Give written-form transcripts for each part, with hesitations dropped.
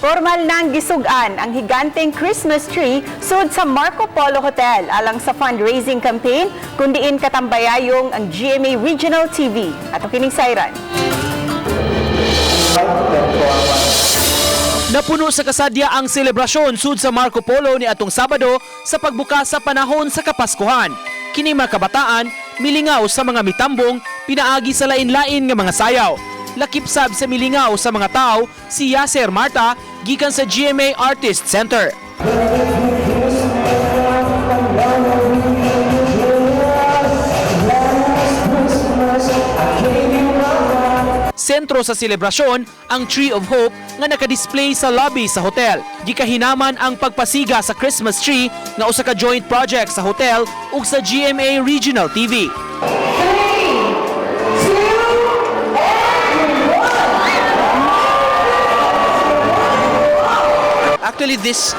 Formal nang gisug-an ang higanteng Christmas tree sud sa Marco Polo Hotel alang sa fundraising campaign kung diin katambayayong ang GMA Regional TV. Ato kining sayran. Napuno sa kasadya ang selebrasyon sud sa Marco Polo ni atong Sabado sa pagbukas sa panahon sa Kapaskuhan. Kini mga kabataan milingaw sa mga mitambong pinaagi sa lain-lain nga mga sayaw. Lakip sab sa milingaw sa mga tao si Yasser Marta gikan sa GMA Artist Center. Sentro sa selebrasyon ang Tree of Hope nga nakadisplay sa lobby sa hotel. Gikahinaman ang pagpasiga sa Christmas tree nga usa ka joint project sa hotel ug sa GMA Regional TV. Actually, this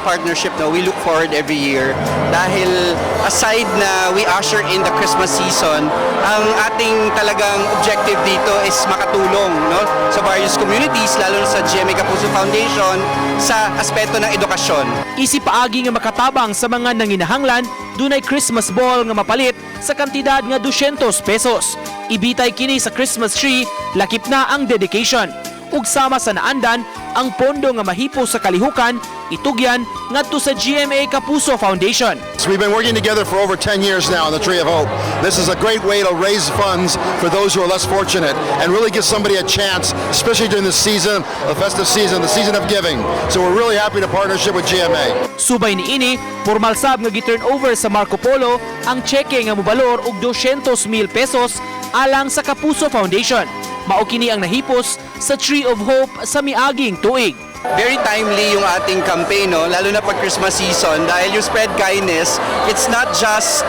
partnership, no, we look forward every year dahil aside na we usher in the Christmas season, ang ating talagang objective dito is makatulong, no, sa various communities, lalo na sa GMA Kapuso Foundation, sa aspeto ng edukasyon. Isip paagi nga makatabang sa mga nanginahanglan, dunay Christmas ball nga mapalit sa kantidad nga 200 pesos. Ibitay kini sa Christmas tree, lakip na ang dedication. Ug sama sa naandan, ang pondo nga mahipo sa kalihukan, itugyan ngadto sa GMA Kapuso Foundation. So we've been working together for over 10 years now on the Tree of Hope. This is a great way to raise funds for those who are less fortunate and really give somebody a chance, especially during the season, the festive season, the season of giving. So we're really happy to partnership with GMA. Subay niini, formal sab nga gi-turn over sa Marco Polo ang tseke nga mobalor og 200,000 pesos alang sa Kapuso Foundation. Mao kini ang nahipos sa Tree of Hope sa miaging tuig. Very timely yung ating campaign, no? Lalo na pag Christmas season, dahil yung spread kindness, it's not just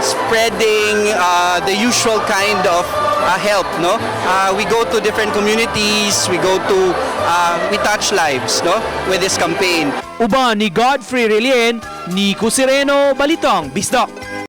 spreading the usual kind of help, no? We go to different communities, we touch lives, no, with this campaign. Uban ni Godfrey Relien, Nico Sereno, Balitang Bisdak.